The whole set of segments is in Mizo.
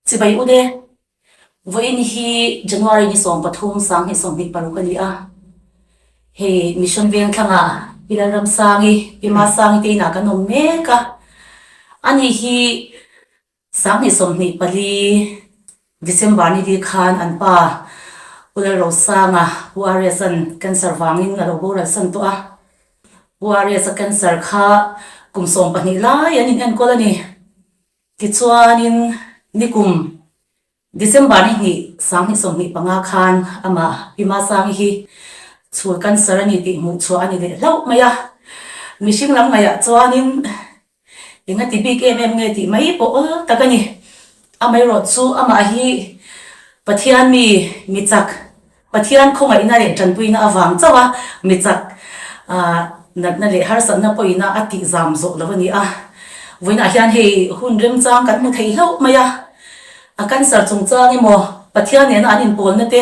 Chibai u le, vawiin hi January ni 13 2026 a ni a. Hei Mission Vengthlangah Pi Lalramsangi, Pi Masangi te inah kan awm mek a. Ani hi 2024 December ni li khan an pa Pu Lalrosanga, Pu RS-a'n cancer vangin a lo boral san tawh a. Pu RS-a cancer kha kum 12 lai an inenkawl a ni. Tichuanin nikum December ni hnih 2025 khan amah Pi Masangi hi chhul cancer a ni tih hmuh chhuah a ni leh hlauh mai a. Mihring lam ngaihah chuanin eng a ti bik em em nge tih mai pawh awl tak a ni. Amaherawh chu amah hi Pathian mi mi chak Pathian khawngaihna leh tanpuina avang chauh a mi chak natna leh harsatna pawhina a tih zam zawh lo a ni a. Vawiinah hian hei hun remchang kan hmu thei hlauh mai a, a cancer chungchang emaw Pathian nena an inpawlna te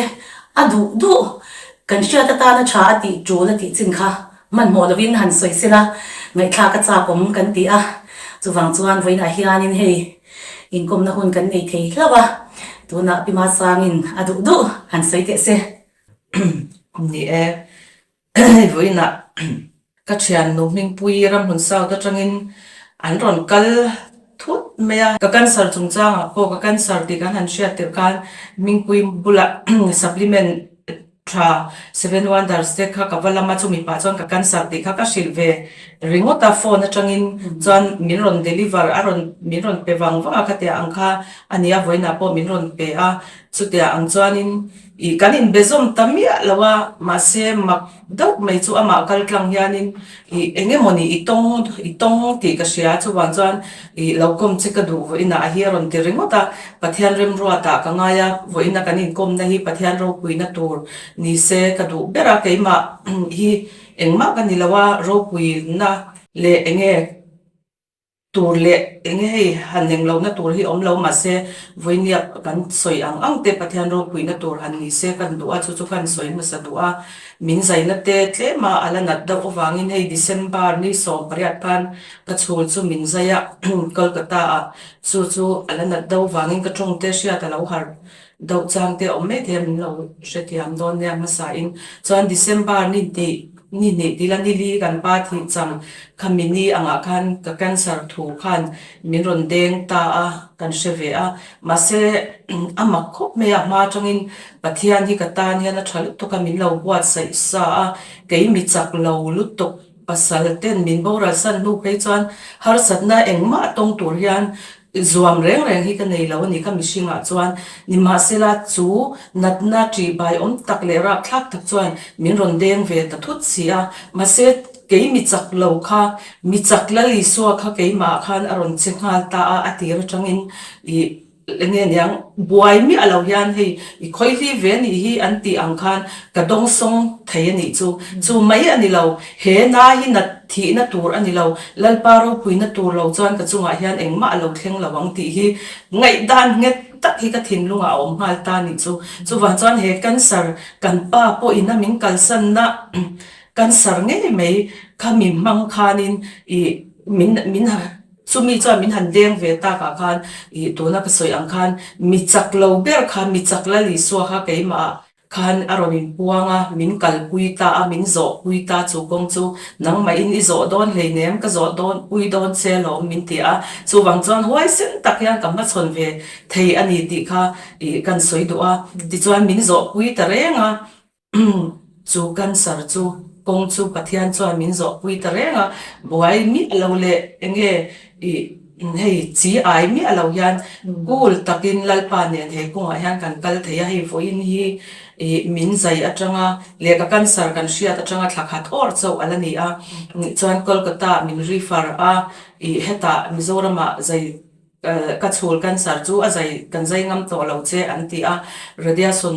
a duh duh kan hriat atana tha a tih tul a tih chin kha hmanhmawh lovin han sawi sela ngaihthlak a chak awm kan ti a. Chuvang chuan vawiinah hianin hei Inkawmna hun kan nei thei hlauh a, tunah Pi Masangin a duh duh han sawi teh se. Ni e, vawiinah ka thiannu Hmingpui Ramhmun South atangin an rawn kal thut mai a. Ka cancer chungchangah pawh ka cancer tih kan han hriat tirh khan Hmingpui bulah supplement Tha, Seven Wonders te kha ka va lam a, chumi pah chuan ka cancer tih kha ka hrilh ve ringawt a, phone atangin chuan min rawn deliver a rawn min rawn pe vang vang a, khatia ang kha a nia vawiinah pawh min rawn pe a, chutia ang chuanin ih kan inbe zawm ta miah lo a, mahse mak deuh mai chu amah kal tlang hianin ih eng emawni i tawng i tawng tih ka hria, chuvang chuan ih lo kawm che ka duh vawiinah a hi a rawn ti ringawt a, Pathian remruatah ka ngai a, vawiina kan inkawmna hi Pathian ropuina tur ni se ka duh ber a, keimah hi engmah ka ni lo a, ropuina leh enge tur leh enge hei han eng lohna tur hi awm lo mahse vawinia kan sawi ang ang te Pathian ropuina tur han ni se kan duh a, chu chu kan sawi hmasa duh a, min zaina te tlem a a la nat deuh avangin hei December ni 18 khan ka chhul chu min zai a Kolkata ah Chu chu a la nat deuh vangin ka tawng te hriat a lo harh deuh chang te awm mai thei a min lo hrethiam dawn nia hmasa in. Chuan December ni hnih ni hnih tila ni li kan pa thih chang khami ni angah khan ka cancer thu khan min rawn deng ta a kan hre ve a. Mahse a mak khawp mai a hma atangin Pathian hi ka tan hian a tha lutuk a min lo buatsaih sa a kei mi chak lo lutuk Pasal ten min boral san hnu phei chuan harsatna engmah tawng tur hian zuam reng reng hi ka nei lo a ni ka mihringah chuan. Nimahsela chu natna ṭihbai awm tak leh rapthlak tak chuan min rawn deng ve ta thut si a. Mahse kei mi chak lo kha, mi chak Lal Isua kha keimahah khan a rawn che nghal ta a, a tir atangin ih Enge niang buai miah lo hian hei i khawihli ve nih hi an tih ang khan ka dawngsawng thei a nih chu. Chu mai a ni lo, he na hi nat thihna tur a ni lo, Lalpa ropuina tur lo chuan ka chungah hian engmah a lo thleng lo ang tih hi ngaihdan nghet tak hi ka thinlungah a awm nghal ta nih chu. Chuvang chuan he cancer kan pa pawhin a min kalsanna cancer ngei mai kha mi hmang khanin i min min Chumi chuan min han deng ve takah khan ih tuna ka sawi ang khan mi chak lo ber kha mi chak Lal Isua kha keimah khan a rawn inpuang a, min kalpui ta a, min zawhpui ta chu kawng chu nangmahin i zawh dawn hleinem ka zawh dawn pui dawn che alawm min ti a, chuvang chuan huaisen tak hian ka hmachhawn ve thei a ni tih kha ih kan sawi duh a, tichuan min zawhpui ta reng a. Chu cancer chu kawng chu Pathian chuan min zawhpui ta reng a, buai miah lo leh enge ih hei chi ai miah lo hian cool takin Lalpa nen he kawngah hian kan kal thei a, hei vawiin hi ih min zai atanga leh ka cancer kan hriat atanga thla khat awr chauh a la ni a, chuan Kolkata min refer a ih hetah Mizoramah zai Ka chhul cancer chu a zai kan zai ngam tawh lo che an ti a, radiation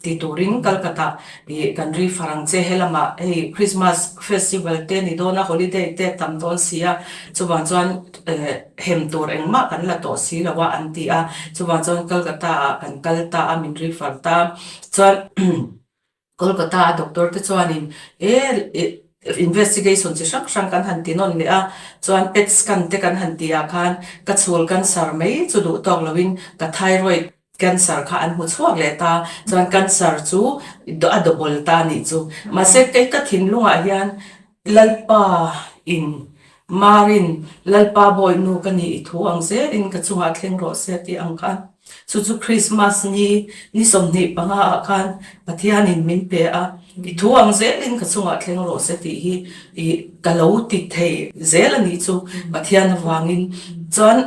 ti turin Kolkata ih kan refer ang che helamah hei Christmas festival te ni dawn a holiday te tam dawn si a chuvang chuan hem tur engmah kan la tawh si lo a an ti a, chuvang chuan Kolkata ah kan kal ta a min refer ta chuan Kolkata a doctor te chuanin e. Investigation chi hrang hrang kan han ti nawn leh a, chuan PET scan te kan han tih ah khan ka chhul cancer mai chu duh tawk loin ka thyroid cancer kha an hmu chhuak leh ta, chuan cancer chu a double ta nih chu. Mahse kei ka thinlungah hian Lalpa in Marin Lalpa Bawihnu ka nih i thu ang zelin ka chungah thleng rawh se tih ang khan chu chu Krismas ni ni 25 ah khan Pathianin min pe a, i thu ang zelin ka chungah thleng rawh se tih hi i ka lo ti thei zel a nih chu Pathian avangin chuan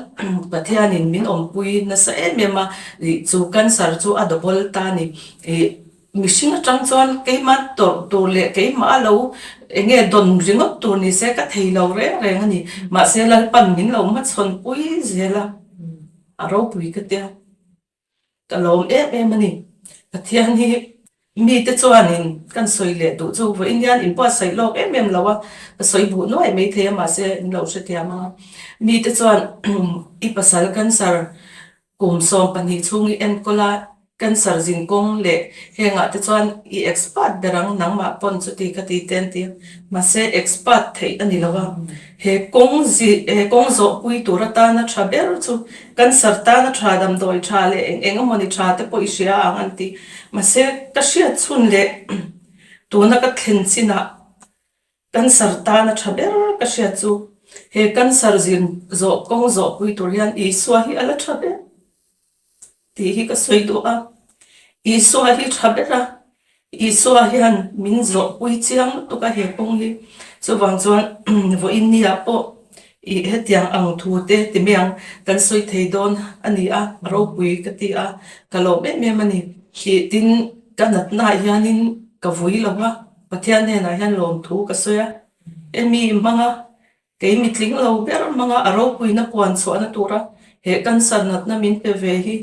Pathianin min awmpui nasa em em a, i chu cancer chu a double ta a ni. I Mihring atang chuan keimah tawrh tur leh keimah a lo eng nge dawn ringawt tur ni se ka thei lo reng reng a ni. Mahse Lalpan min lo hmachhawn pui zel a, a ropui ka tia. Ka lawm em em a ni. Pathian hi mite chuanin kan sawi leh duh chu vawiin hian inbuatsaih lawk em em lo a, ka sawi buh nuai maithei a mahse in lo hrethiam ang a. Mite chuan i pasal cancer Kum 12 chhung i enkawl a, cancer zin kawng leh hengah te chuan i expert ber ang, nangmah pawn chuti ka ti te an ti a. Mahse expert theih a ni lo a, he kawng zi he kawng zawhpui tur atana tha ber chu cancer tana tha damdawi tha leh eng eng emawni tha te pawh i hria ang an ti. Mahse ka hriat chhun leh tuna ka thlen chinah Cancer tan a tha ber ka hriat chu he cancer zin zawh kawng zawhpui tur hian Isua hi a la tha ber tih hi ka sawi duh a. Isua hi tha ber a, Isua hian min zawhpui chiang lutuk a he kawng hi. Chuvang chuan vawiin ni ah pawh ih hetiang ang thu te ti mai ang kan sawi thei dawn a ni a, ropui ka ti a, ka lawm em em a ni. Ih tin ka natna ah hianin ka vui lo a. Pathian hnenah hian lawmthu ka sawi a, Emi hmanga kei mitling lo ber hmanga a ropuina puan chhuahna tura he cancer natna min pe ve hi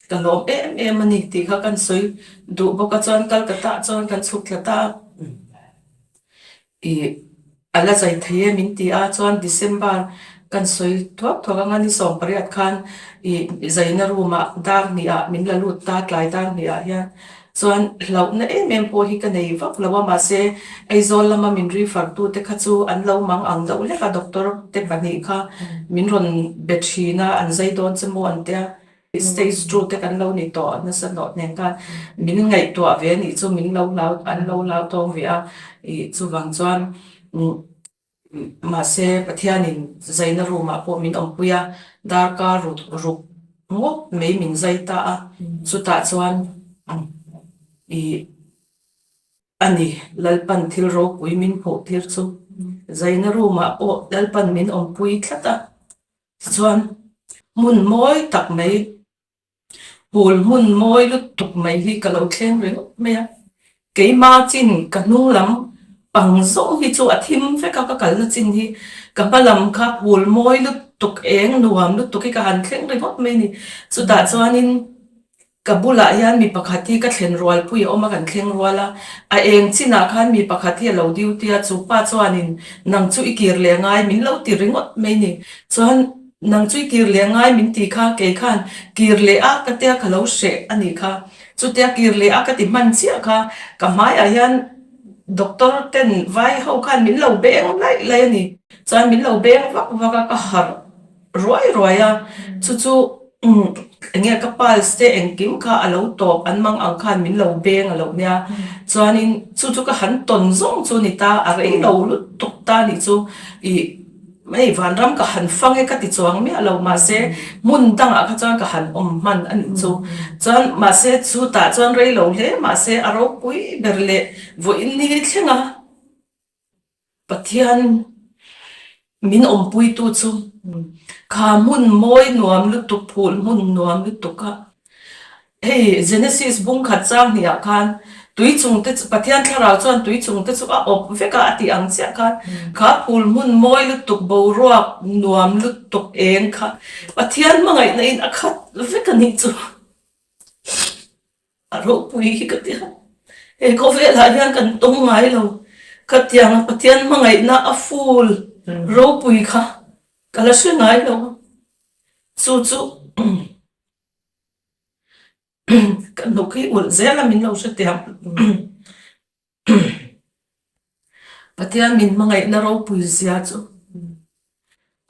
ka lawm em em a ni tih kha kan sawi duh bawk a, chuan Calcutta ah chuan kan chhuk thla ta a, ih A la zai thei e min ti a, chuan December kan sawi thuak thuak anga ni 18 khan ih zaina room ah dar hnih ah min la lut ta tlai dar hnih ah hian chuan hlauhna em em pawh hi ka nei vak lo a mahse Aizawl lama min refer tu te kha chu an lo mang ang deuh hlek a doctor te pahnih kha min rawn be thin a an zai dawn che maw an tia. Stage 2 te kan lo ni tawh nasa hlawh nen khan min ngaihtuah ve anih chu min lo hlau an lo hlau tawng ve a ih chuvang chuan mahse Pathianin zaina room ah pawh min awmpui a darkar ruk ruk ngawt mai min zai ta a chutah chuan ih a ni Lalpan thil ropui min hmuh tir chu zaina room ah pawh Lalpan min awmpui tlat a. Tichuan, hmun mawi tak mai, phul hmun mawi lutuk mai hi ka lo thleng ringawt mai a. Keima chin ka hnung lam pang zawng hi chu a thim vek a, ka kalna chin hi ka hma lam kha phul mawi lutuk, eng nuam lutuk hi ka han thleng ringawt mai a ni. Chutah chuanin Ka bulah hian mi pakhat hi ka thlen rualpui a awm a, kan thleng rual a. A eng chinah khan mi pakhat hi a lo duty a, chu pa chuanin nang chu i kir leh ngai min lo ti ringawt mai ni. Chuan nang chu i kir leh ngai min ti kha kei khan kir leh a ka tia ka lo hreh a nih kha. Chutia kir leh a ka ti hman chiah kha ka hmaiah hian doctor ten vai ho khan min lo beng laih laih a ni. Chuan min lo beng vak vak a, ka harh. Ruai ruai a, chu chu enge ka pulse te engkim kha a lo tawp an mang ang khan min lo beng a lo nia, chuanin chu chu ka han tawn zawng chu ni ta, a rei lo lutuk ta nih chu ih hei vanram ka han fang e ka ti chuang miah lo mahse hmun dangah kha chuan ka han awm hman a nih chu, chuan mahse chutah chuan rei lo hle mahse a ropui ber leh vawiin ni thleng a. Pathian min awmpuitu chu kha hmun mawi nuam lutuk, phul hmun nuam lutuk a. Hei Genesis bung khat chang hnih ah khan tui chung te chu Pathian thlarau chuan tui chung te chu a awp vek a a tih ang chiah khan kha phul hmun mawi lutuk, boruak nuam lutuk eng kha Pathian hmangaihna in a khat vek a nih chu. A ropui hi ka ti a, he khawvelah hian kan tawng ngai lo, khatianga Pathian hmangaihna a full ropui kha ka la hre ngai lo a, chu chu ka hnuk hi ulh zel a min lo hre tiang. Pathian min hmangaihna ropui zia chu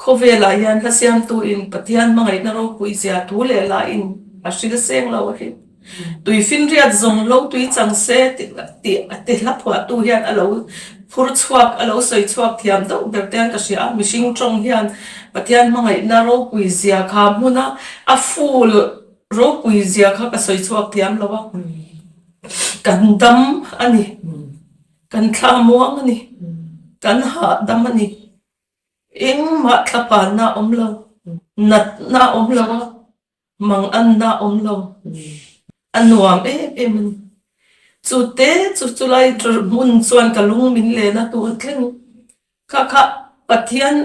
khawvelah hian hla siamtuin Pathian hmangaihna ropui zia thu leh lahin a hril seng lo a hi. Tui finriat zawng lo tui chang se tih a ti hla phuahtu hian a lo phur chhuak, a lo sawi chhuak thiam deuh ber te hian ka hria a. Mihring tawng hian Pathian hmangaihna ropui zia kha hmuna a full ropui zia kha ka sawi chhuak thiam lo a. Kan dam a ni. Kan thla muang a ni. Kan hahdam a ni. Engmah thlapanna a awm lo. Natna a awm lo a, manganna a awm lo. A nuam em em a ni. Chu te chu chulai hmun chuan ka lung min len a tur thleng kha kha Pathian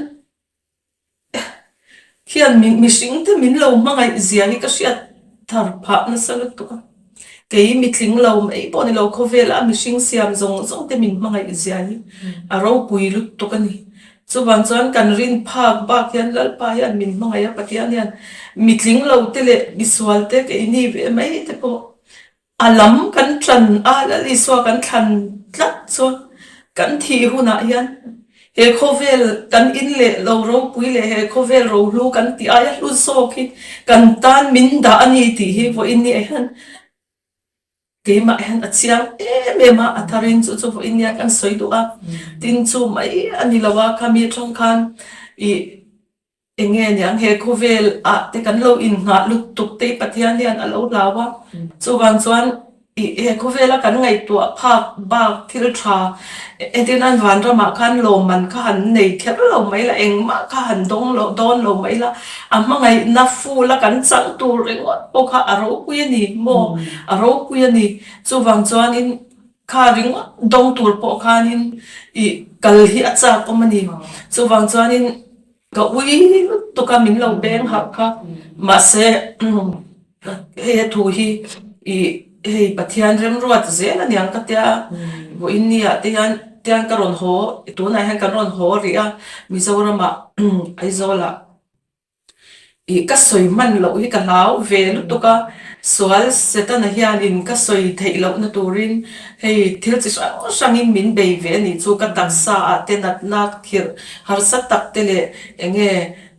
Hian mihring te min lo hmangaih zia hi ka hriat thar phah nasa lutuk a. Kei mitling lo mai pawh ni lo khawvela a mihring siam zawng zawng te min hmangaih zia hi a ropui lutuk a ni. Chuvang chuan kan rin phak bak hian Lalpa hian min hmangaih a, Pathian hian mitling lo te leh misual te keini ve mai te pawh A lam kan ṭan a, Lal Isua kan thlan tlat chuan kan thih hunah hian he khawvel kan in leh lo ropui leh he khawvel rohlu kan tih aia hlu zawk hi kan tan min dah a ni tih hi vawiin niah hian keimah hian a chiang em em a, a tharin chu chu vawiin nia kan sawi duh a, tin chu mai a ni lo a, khami aṭang khan ih Eng nge niang he khawvel ah te kan lo innghah lutuk te hi Pathian hian a lo hlau a, chuvang chuan ih he khawvela kan ngaihtuah phak bak thil tha entirnan vanramah khan lawmman kha han nei kher lo mai la, engmah kha han dawng lo dawn lo mai la, a hmangaihna full a kan chang tur ringawt pawh kha a ropui a ni maw, a ropui a ni. Chuvang chuanin kha ringawt dawng tur pawh khanin ih kal hi a chak awm a ni. Chuvang chuanin. Ka ui lutuk a min lo beng harh kha mahse hei a thu hi ih hei Pathian remruat zel a niang ka tia vawiin ni ah te hian tiang ka rawn haw tunah hian kan rawn haw rih a Mizoramah Aizawlah ih ka sawi hman loh hi ka hlau ve lutuk a sual Setana hianin ka sawi theih lohna turin hei thil chi hrang hrangin min bei ve a nih chu ka taksa ah te natna khirh Harsa tak te leh eng nge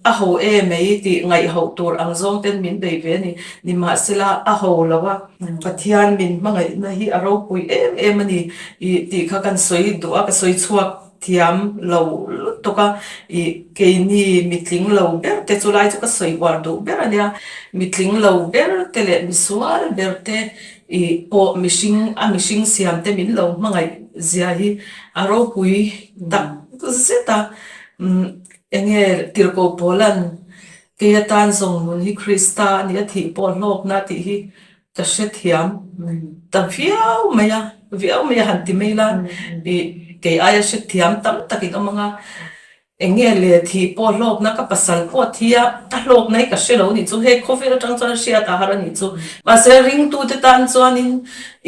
a ho e mai tih ngaihhoh tur ang zawng ten min bei ve a ni. Nimahsela a ho lo a, Pathian min hmangaihna hi a ropui em em a ni ih tih kha kan sawi duh a, ka sawi chhuak thiam lo lutuk a, ih keini mitling lo ber te chu lai chu ka sawi uar duh ber a nia, mitling lo ber te leh misual ber te ih pawh mihring a mihring siam te min lo hmangaih zia hi a ropui tak zet a, eng nge Tirhkoh Paula'n kei atan zawng nun hi Krista a ni a thih pawh hlawkna tih hi ka hrethiam ta viau mai a, viau mai a han ti mai la, ih kei aia hrethiam tam takin awm ang a. Eng nge le thih pawh hlawkna ka pasal pawh thi a, a hlawkna hi ka hre lo nih chu, hei khawvel atang chuan hriat a har a nih chu. Mahse ringtute tan chuanin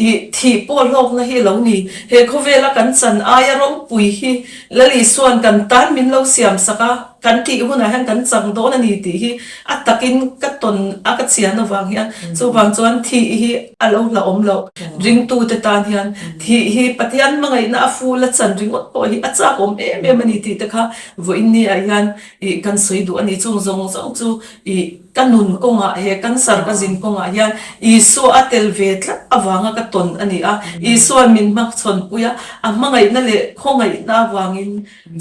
ih thih pawh hlawkna hi a lo ni. He khawvela kan chan aia ropui hi Lal Isua'n kan tan min lo siam sak a, kan tih hunah hian kan chang dawn a ni tih hi a takin ka tawn a ka chian avang hian chuvang chuan thih hi a lo hlauhawm loh. Ringtute tan hian thih hi Pathian hmangaihna a ful a chan ringawt pawh hi a chakawm em em a ni tih te kha vawiin ni ah hian ih kan sawi duh a ni. Chung zawng zawng chu ih ka nun kawngah he cancer ka zin kawngah hian Isua a tel ve tlat avanga ka tawn a ni a. Isua'n min hmachhawnpui a, a hmangaihna leh khawngaihna avangin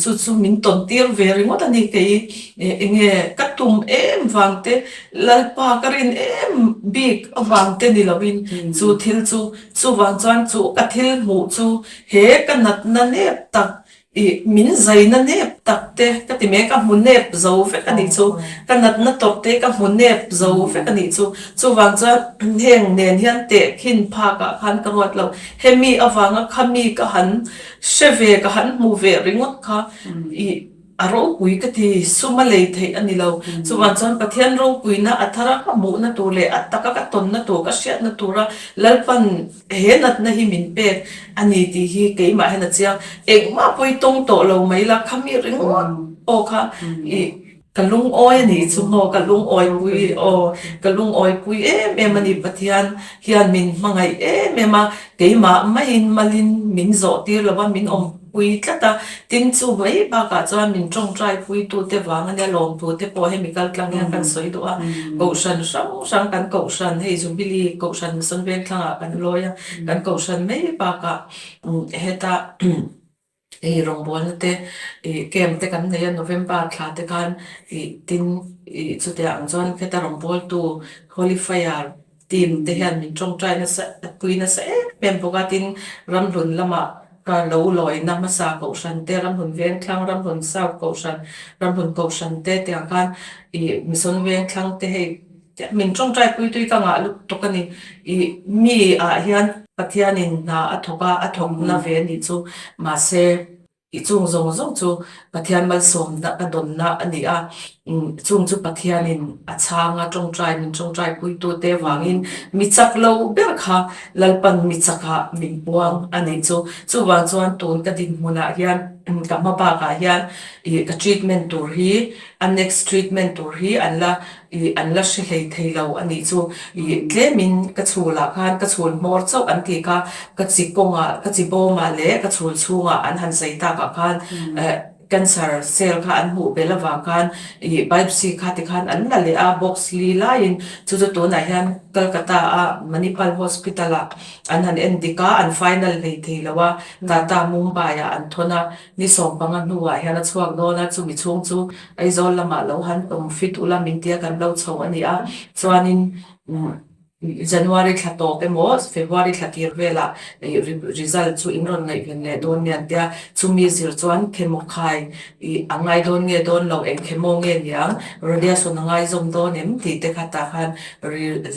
Chu chu min tawn tir ve ringawt a ni kei eng nge ka tum em vang te, Lalpa ka rin em bik avang te ni lovin chu thil chu chuvang chuan chu ka thil hmuh chu he ka natna nep tak ih min zaina nep tak te ka ti mai ka hmu nep zo vek a nih chu, ka natna tawp te ka hmu nep zo vek a nih chu, chuvang chuan heng nen hian tehkhin phakah khan ka ruat lo, hemi avanga khami ka han Hre ve ka han hmu ve ringawt kha i a ropui ka ti, sum a lei theih a ni lo. Chuvang chuan Pathian ropuina a thara ka hmuhna tur leh a taka ka tawnna tur, ka hriatna tura Lalpan he natna hi min pek a ni tih hi keimah hian a chiang. Engmah pawh i tawng tawh lo mai la, khami ringawt pawh kha i Ka lungawi a nih chu maw, ka lungawipui aw, ka lungawipui em em a ni, Pathian hian min hmangaih em em a, keimah maiin malin min zawh tir lo va, min awm pui tlat a, tin chu mai bakah chuan min tawngtai puitute vang a nia lawmtute pawh hemi kal tlang hian kan sawi duh a, kohhran hrang hrang kan kohhran hei Jubilee kohhran Mission Vengthlangah kan lawi a, kan kohhran mai bakah heta hei rawngbawlna te ih camp te kan nei a November thla te khan ih tin ih chutiang ang chuan heta rawngbawltu Holy Fire Team te hian min tawngtai nasa pui nasa em em bawk a, tin Ramhlun lamah ka lo lawina hmasa kohhran te, Ramhlun Vengthlang, Ramhlun South kohhran, Ramhlun kohhran te tiang khan ih Mission Vengthlang te hei min tawngtai pui tui ka ngah lutuk a ni. Ih mi ah hian Pathianin hna a thawk a, a thawkna ve a nih chu mahse, I chung zawng zawng chu Pathian malsawmna ka dawnna a ni a, chung chu Pathianin a chhang a, tawngtai min tawngtai puitute avangin mi chak lo ber kha Lalpan mi chakah min puang a nih chu. Chuvang chuan tun ka dinhmunah hian ka hma bakah hian ih ka treatment tur hi a next treatment tur hi an la Ih, an la hre hlei thei lo a nih chu. Ih, tlemin ka chhulah khan ka chhul hmawr chauh an ti kha, ka chi kawngah, ka chi bawmah leh ka chhul chhungah an han zai takah khan eh cancer cell kha an hmuh belh avang khan ih biopsy kha tikhan an la leh a, box li laiin chu chu tunah hian Kolkata a Manipal Hospital ah an han en dik a, an final hlei thei lo a, Tata Mumbai ah an thawn a, Ni 15 hnuah hian a chhuak dawn a, chumi chhung chu Aizawl lamah lo han awm fit ula min tia kan lo chho a ni a. Chuanin January thla tawp emaw February thla tir velah result chu in rawn ngaihven leh dawn nia an tia. Chumi zir chuan chemo khai a ngai dawn nge dawn lo, eng chemo nge niang, radiation a ngaizawm dawn em tih te kha tah khan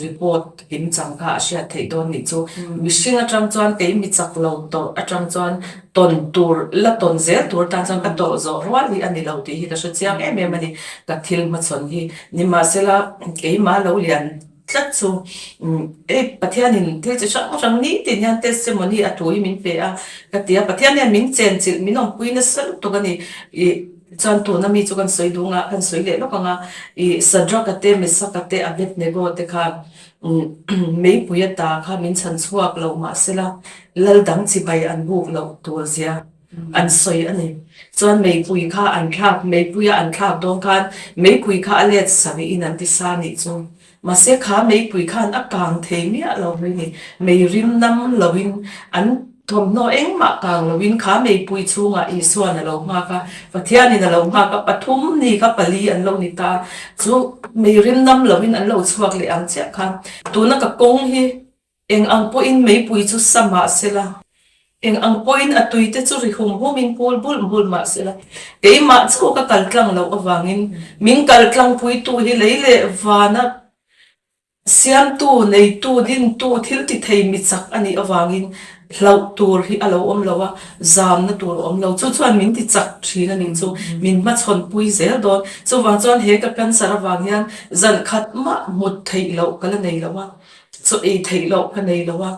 report Kim chang kha a hriat theih dawn nih chu. Mihring atang chuan kei mi chak lo tawrh atang chuan tawn tur la tawn zel tur atan chuan ka tawrh zawh rual hi a ni lo tih hi ka hre chiang em em a ni. Ka thil hmachhawn hi nimahsela keimah lo lian tlat chu ei Pathianin thil chi hrang hrang nitin hian testimony a thu hi min pe a ka ti a, Pathian hian min chenchilh min awmpui nasa lutuk a ni. Ih chuan tuna mi chu kan sawi duh anga kan sawi leh lawk anga ih Sadraka te Mesaka te Abednego te khan Meipui ata kha min chhan chhuak lo mahsela lal dang chibai an buk loh tur zia an sawi a ni. Chuan meipui kha an thlak, meipuia an thlak dawn khan meipui kha a let sarih in an ti sa nih chu. Mahse kha meipui khan a kang thei miah lo mai ni. Mei rim nam loin an Thawmhnaw engmah kang loin kha meipui chhungah Isua'n a lo nghak a, Pathianin a lo nghak a, pathum ni kha pali an lo ni ta. Chu meirim nam loin an lo chhuak leh ang chiah kha. Tuna ka kawng hi eng ang pawhin meipui chu sa mah sela, eng ang pawhin a tuite chu ri hum humin phul bulh bulh mah sela, keimah chu ka kal tlang loh avangin min kal tlangpuitu hi lei leh vana Siamtu, neitu, dintu, thil ti thei mi chak a nih avangin hlauh tur hi a lo awm lo a, zamna tur a awm lo. Chu chuan min ti chak thin a nih chu, min hmachhawn pui zel dawn. Chuvang chuan he ka cancer avang hian zan khat mah mut theih loh ka la nei lo a, chaw ei theih loh ka nei lo a,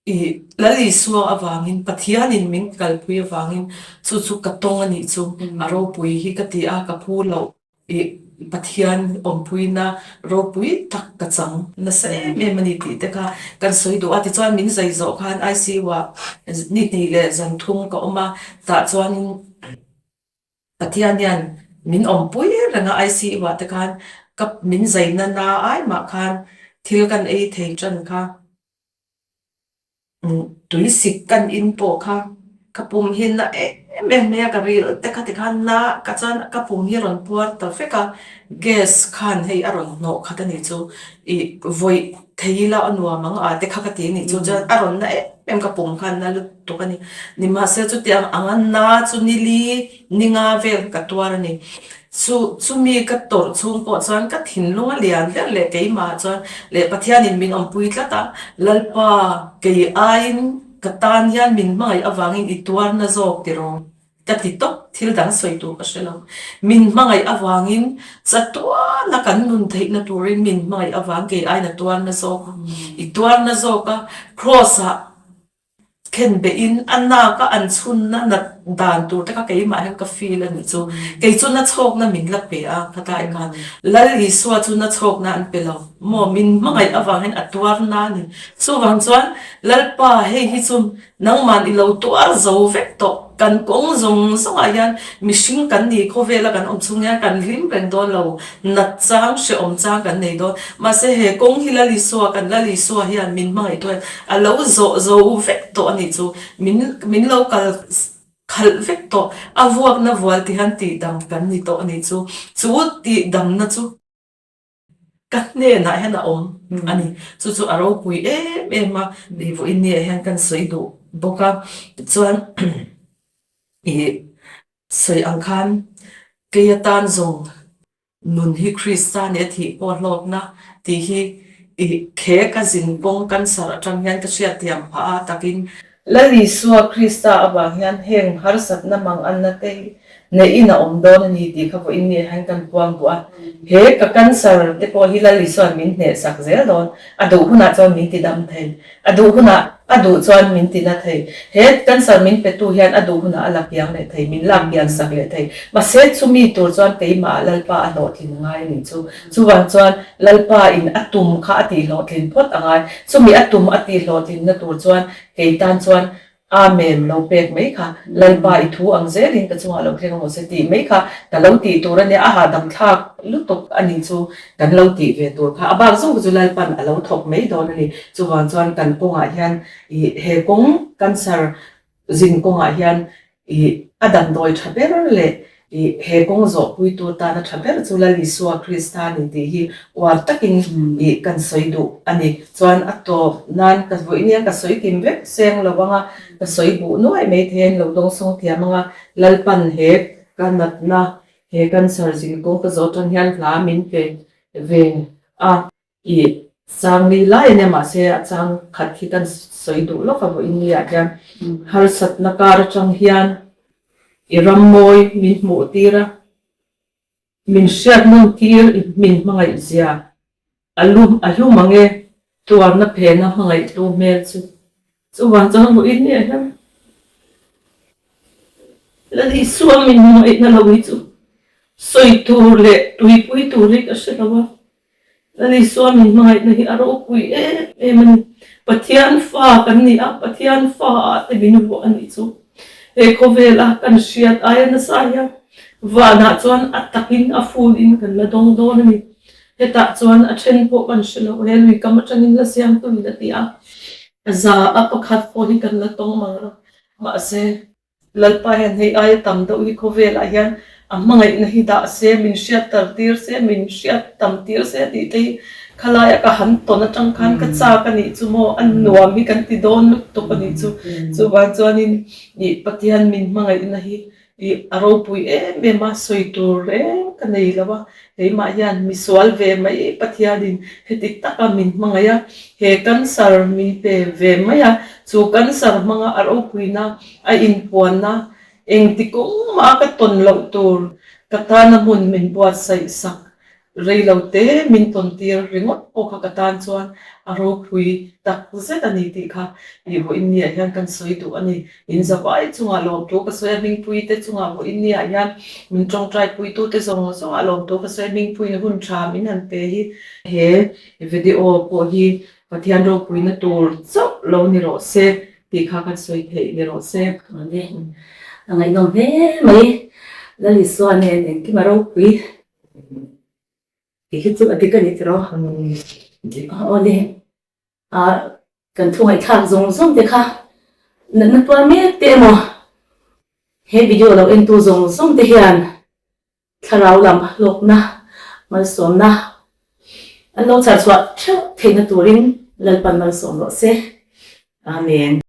I Lal Isua avangin, Pathianin min kalpui avangin chu chu ka tawng a nih chu, a ropui hi ka ti a, ka phu loh. I Pathian awmpuina ropui tak ka chang nasa em em a ni tih te kha kan sawi duh a. Tichuan min zai zawh khan ICU-ah ni hnih leh zan thum ka awm a, tah chuanin Pathian hian min awmpui reng a, ICU-ah te khan ka min zaina na ai mah khan thil kan ei thei tan kha. Tui sik kan in pawh kha ka pum hi na em em mai a, ka ril te kha tikhan na ka chuan ka pum hi a rawn puar ta vek a, gas khan hei a rawn hnawh khat a nih chu ih vawih thei ila a nuam ang a te kha ka ti a nih chu chuan a rawn na em em ka pum khan na lutuk a ni. Nimahse chutiang anga na chu nili Ni nga vel ka tuar a ni. Chu chumi ka tawrh chhung pawh chuan ka thinlung a lian ber leh keimah chuan leh Pathianin min awmpui tlat a, Lalpa, kei aiin ka tan hian min hmangaih avangin i tuarna zawk tiraw? Ka ti tawp, thil dang sawi tur ka hre lo. Min hmangaih avangin chatuana kan nun theihna turin min hmangaih avang kei aiin a tuarna zawk a, i tuarna zawk a, Kraws-ah Khen behin a nak a an chhunna nat dan tur te kha keimah hian ka feel a nih chu. Kei chu na chhawkna min la pe a khatlai khan Lal Isua chu na chhawkna an pe lo maw min hmangaih avang hian a tuar na a ni. Chuvang chuan Lalpa hei hi chu nangman i lo tuar zo vek tawh. Kan kawng zawng zawngah hian mihring kan ni khawvela kan awm chhung hian kan hlim reng dawn lo, nat chang, hrehawm chang kan nei dawn. Mahse he kawng hi Lal Isua, kan Lal Isua hian min hmangaih tawh hian a lo zawh zo vek tawh a nih chu. Min min lo kal khalh vek tawh, a vuakna vual ti hian tihdam kan ni tawh a nih chu. Chu tihdamna chu. Ka hnenah hian a awm a ni. Chu chu a ropui em em a, ih vawiin ni ah hian kan sawi duh bawk a. Chuan ih sawi ang khan kei atan zawng nun hi Krista nih a thih pawh hlawkna tih hi ih khe ka zin kawng cancer atang hian ka hriatthiam phah a takin Lal Isua Krista avang hian heng harsatna manganna te hi neihin a awm dawn a ni tih kha vawiin ni hian kan puang duh a. He ka cancer te pawh hi Lal Isua'n min hnehsak zel dawn. A duh hunah chuan min ti dam thei. A duh hunah a duh chuan min ti na thei. He cancer min petu hian a duh hunah a la kiang leh thei, min lak kian sak leh thei. Mahse chumi tur chuan keimah Lalpa a hlawhtlin a ngai a nih chu. Chuvang chuan Lalpa in a tum kha a tihhlawhtlin phawt a ngai. Chumi a tum a tihhlawhtlinna tur chuan Kei tan chuan Amen lo pek mai kha, Lalpa i thu ang zelin ka chungah lo thleng rawh se tih mai kha ka lo tih tur a nia, a hahdam thlak lutuk a nih chu kan lo tih ve tur kha. A bak zawng chu Lalpan a lo thawk mai dawn a ni. Chuvang chuan kan kawngah hian i he kawng cancer zin kawngah hian I a damdawi tha ber leh i he kawng zawhpuitu tana tha ber chu Lal Isua Krista a ni tih hi uar takin i kan sawi duh a ni. Chuan a tawp nan ka vawi nia ka sawi kim vek seng lo anga ka sawi buh nuai mai thei a ni lo dawngsawng thiam anga Lalpan he ka natna he cancer zin kawng ka zawh atang hian hla min pe ve a. I chang ni lai a nia mahse a chang khat hi kan sawi duh lawk a vawiin ni ah hian harsatna kar atang hian i ram mawi min hmuh tir a, min hriat nawn tir i min hmangaih zia a lu a hlu mang e tuarna phena hmangaihtu hmel chu chuvang chuan vawiin ni ah hian Lal Isua min hmangaihna lo hi chu sawi tur leh tuipui tur hi ka hre lo a. Lal Isua min hmangaihna hi a ropui em em a ni. Pathian fa kan ni a, Pathian fa ah te min vuah a nih chu. He khawvela kan hriat aia nasa hian vanah chuan a takin a full in kan la dawng dawn a ni. Hetah chuan a then pawh kan hre lo, he lui kam atangin la siamtu in a ti a, za a pakhat pawh hi kan la tawng mang lo. Mahse. Lalpa hian hei aia tam deuh hi khawvelah hian a hmangaihna hi dah se, min hriat tar tir se, min hriat tam tir se tih te hi khalaia ka han tawn atang khan ka chak a nih chu maw, a nuam hi kan ti dawn lutuk a nih chu. Chuvang chuanin ih Pathian min hmangaihna hi ih a ropui em em a, sawi tur reng ka nei lo a, keimah hian misual ve mai Pathianin heti taka min hmangaih a, he cancer min pe ve mai a, chu cancer hmanga a ropuina A inpuanna engti kawng mah ka tawn loh tur ka tana hmun min buatsaih sak rei lo te min tawn tir ringawt pawh kha ka tan chuan a ropui tak zet a ni tih kha ih vawiin ni ah hian kan sawi duh a ni. In zavai chungah lawmthu ka sawi a, hmingpui te chungah vawiin ni ah hian min tawngtai puitu te zawng zawngah lawmthu ka sawi a, hmingpuiin hun tha min han pe hi. He video pawh hi Pathian ropuina tur chauh lo ni rawh se. Tih kha kan sawi theih ni rawh se. Awle, a ngaihnawm hle mai. Lal Isua nen engkim a ropui tih hi chu a dik a ni tiraw? Awle, kan thu ngaihthlak zawng zawng te kha natna tuar mek te emaw he video lo entu zawng zawng te hian Thlarau lam hlawkna, malsawmna an lo chhar chhuah theuh theihna turin Lalpan malsawm rawh se. Amen.